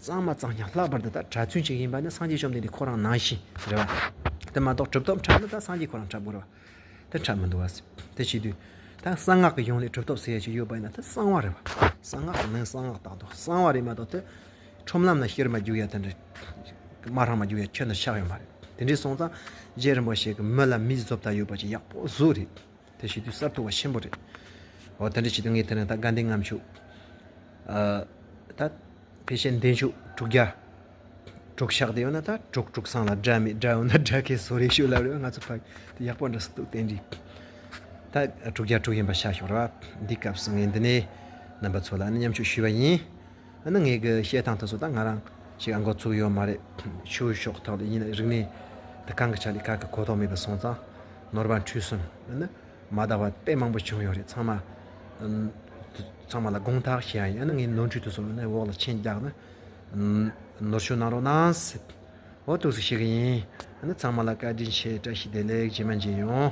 གཙང་མ་གཙང་རྐྱང་། ལྷག་པར་དུ་ད་གྲྭ་བཙུན་ཅིག་ཡིན་པ་ནི་སངས་རྒྱས་བཅོམ་ལྡན་འདས་ཁོ་རང་ནང་བཞིན་རེད་པ། དེ་མ་གཏོགས་གྲུབ་ཐོབ་འཁྲབ་ན་ད་སངས་རྒྱས་ཁོ་རང་འཁྲབ་དགོས་རེད་པ། དེ་འཁྲབ་མི་འདུག་བ། དེ་བྱེད་དུས་ད་གསང་སྔགས་ཀྱི་གཞུང་ལས་གྲུབ་ཐོབ་ཟེར་ཡ་ཅིག་ཡོད་པ་ཡིན་ན་དེ་གསང་བ་རེད་པ། གསང་སྔགས་ཀྱི་ནང་གསང་སྔགས་དག་ཏུ་གསང་བ་རེད་མ་གཏོགས་དེ་ཁྲོམ་ལམ་ལ་ཤེར་མ་རྒྱུག་ཡ་དེ་འདྲ། དམར་ཧྲང་མ་རྒྱུག་ཡ་ཁྱོན་ནས་ཆགས་ཡོད་མ་རེད། དེ་འདྲའི་སོང་ཙང་རྗེ་རིན་པོ་ཆེ་གི་མི་ལ་མིའི་བཟོ་ལྟ་ཡོད་པ་ཅིག་ཡག་པོ་བཟོས་རེད། དེ་བྱེད་དུས་གསར་གཏོད་པ་ཆེན་པོ་རེད། འོ་དེ་འདྲ་བྱེད་དུས་ངས་དེ་ནས་ད་དགའ་ལྡན་ལྔ་མཆོད། ཨ། ད་ཕལ་ཆེར་འདི་མཆོད་དྲུག་བརྒྱ། དྲུག་བཞག་དེ་ཡོད་ན་ད་དྲུག་དྲུག་ཚང་ལ་དགྲ་མེད། དགྲ་ཡོད་ན་དགྲ་ཁས་སོ་རེ་ཤོད་ལབ་རེད། ང་ཚོ་ཕ་དེ་ཡག་པོ་འདྲ་སུ་འདུག་བསྟན་འདི། ད་དྲུག་བརྒྱ་དྲུག་ཡིན་པ་ཤ་ཤོར་བ། འདི་སྐབས་སུ་ངས་འདི་ནས་རྣམ་པ་ཚོ་ལ་ནི་མཉམ་སྤྱོད་ཞུས་པ་ཡིན། ཨ་ནི་ངས་གི་བཤད་སྟངས་དེ་ཚོ་ད་ང་རང་ཅིག་ཨ་འགོ་ཚུགས་ཡོད་མ་རེད། ཆོས་ཕྱོགས་ཐོག་ལ་ཡིན་ན་རིག་གནས་དེ་གང་གི་ཆ་ལས་ག་གི་གོ་རྟོགས་མེད་པ་སོང་ཙང་ནོར་བ་འཁྲུལ་སོང་། ཨ་ནི་མ་དག་པ་དཔེ་མང་པོ་བྱུང་ཡོད་རེད། ཚང་མ་ཨ་ཚང་མ་ལ་དགོངས་དག་ཞུ་ཡ་ཡིན། ཨ་ནི་ངའི་ནོར་འཁྲུལ་དེ་ཚོ་ནི་འོག་ལ་མཆན་རྒྱག་ནི་ནོར་ཞུ་གནང་རོགས་གནང་ཟེར། འོ་ཐུགས་སུ་ཞུ་གི་ཡིན། ཨ་ནི་ཚང་མ་ལ་བཀའ་དྲིན་ཆེ། བཀྲ་ཤིས་བདེ་ལེགས། རྗེས་མ་མཇལ་ཡོང་།